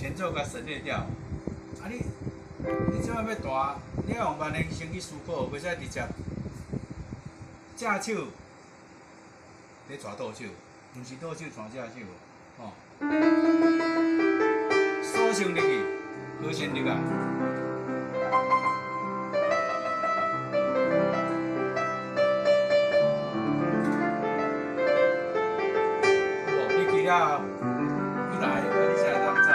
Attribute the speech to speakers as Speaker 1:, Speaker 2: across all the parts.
Speaker 1: 前奏共省略掉。啊你，你這擺欲彈，你愛用慢的先去思考，袂使直接正手咧彈倒手，毋是倒手彈正手，吼。鎖先入去，和弦入來。有無？你其他你來，啊你才會當走。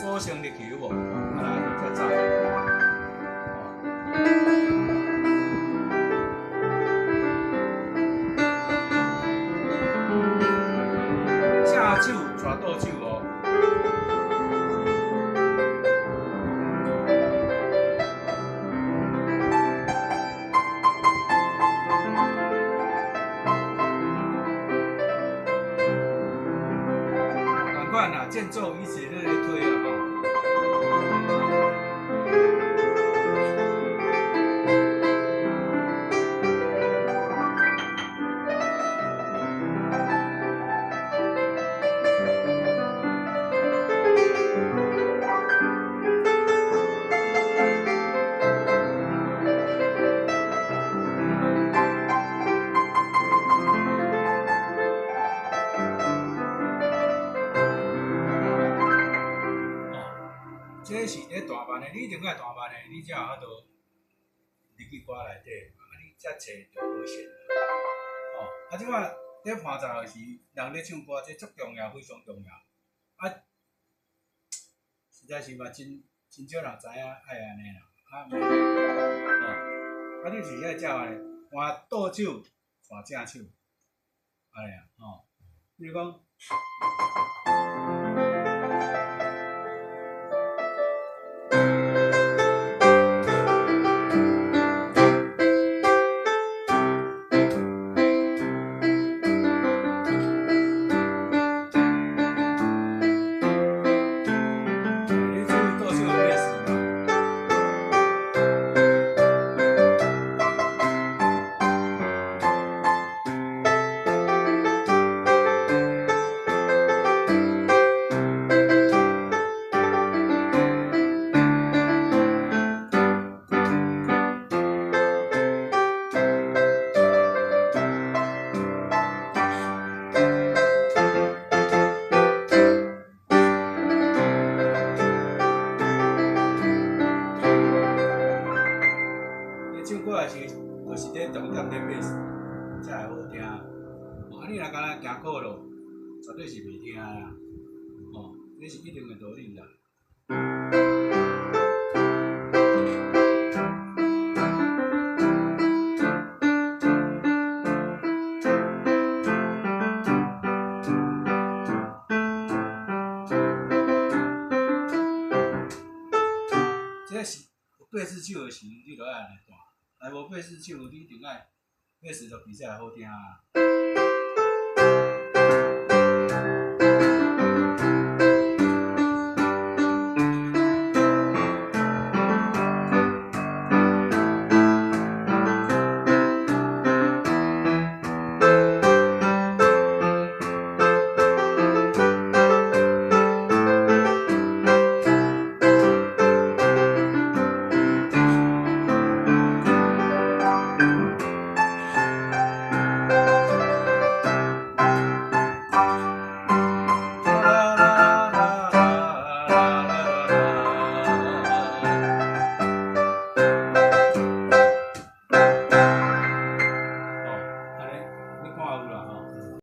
Speaker 1: 鎖先入去有無？啊來，再走。正手帶倒手哦。仝款啦，間奏一直咧咧推啊吼。這是咧彈慢的，你一定愛彈慢的，你才有法度入去歌內底，啊，你才揣著和弦。哦，啊，這擺咧伴奏的時，人咧唱歌，這足重要，非常重要。啊，實在是嘛，真真少人知影愛按呢啦。啊，哦，啊，你是愛照按呢，換倒手換正手，按呢啊，吼，比如講。你注意倒手的貝斯嘛。你唱歌的時，就是咧重點咧貝斯，才會好聽。啊，你若干焦行鼓咯，絕對是袂聽啦。哦，這是一定的道理啦。這是有貝斯手的時，你就愛按呢彈；若無貝斯手，你一定愛貝斯就比才會好聽啊。